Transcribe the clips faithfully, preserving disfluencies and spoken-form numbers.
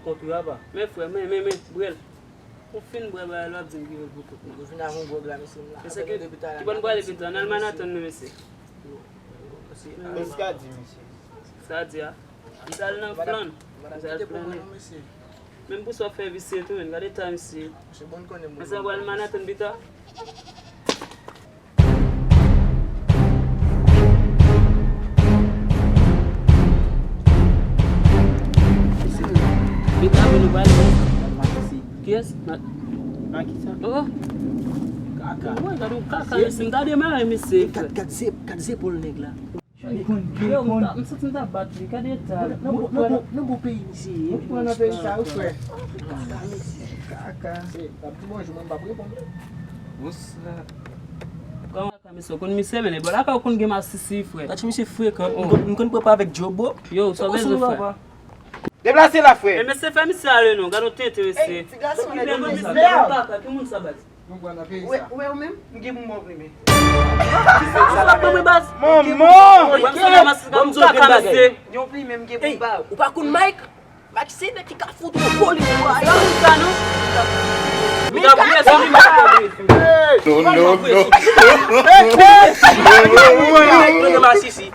Kont wi apa. Men frè, men, men, men, bwè l. Ou fin bwè bagay la, w ap di m ki bwè l pou kont mwen. Ou vin avè yon gwòg la, mesye, m la. Mesye, ki, ki bòn pwale pito, ann al Manhattan, non, mesye. Mesye, sa di, mesye. Sa di a. M t al nan flann. M t al flannen. Menm pou sa w fè visye tou, men gade ta misye. Mesye, bon, konnen moun. Mesye, pral Manhattan pita. Vit avè nou pral. Kiyès? Ma- Makisa. Oh. Kaka. Mwen gade yon kaka, mesye, m ta demare, mesye. Gad, gad zep, gad zepòl nèg la. Li konn, li konn. M ta- m santi m ta bat li, gade eta l. Nan bon, nan bon, nan bon peyi misye ye. Ou pran nan peyi sa, ou frè. Kaka, mesye. Kaka. Se, l ap di bonjou, mwen m p ap reponn. What's up? Kaka, mesye, ou konn misye, men, bò lakay ou konn gen masisi, frè. Gad misye frekan, m konn, m konn pran pa avèk Joe, bro. Yo, sa w bezwen fè? Deplase la, frè. E mesye, fè misye ale non, gad yon tenten, mesye. Ey, ti gason, nèg yo konn misye. Kaka, ki moun sa, baz? Nou pran nan peyi sa. Ou wè ou menm? M gen pou m wè w plimen. Kisa w ap ban mwen, baz? Manman! Ou wè m di w kaka, mesye. Yon plimen m gen pou m ba w. Ou pa konn Mike? Mike se nèg ki ka fout ou kole, ou a. Sa non? M ta boule sou li, m ta boule sou li. Non, non, non. Mwen gen masisi.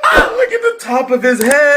Ah, look at the top of his head.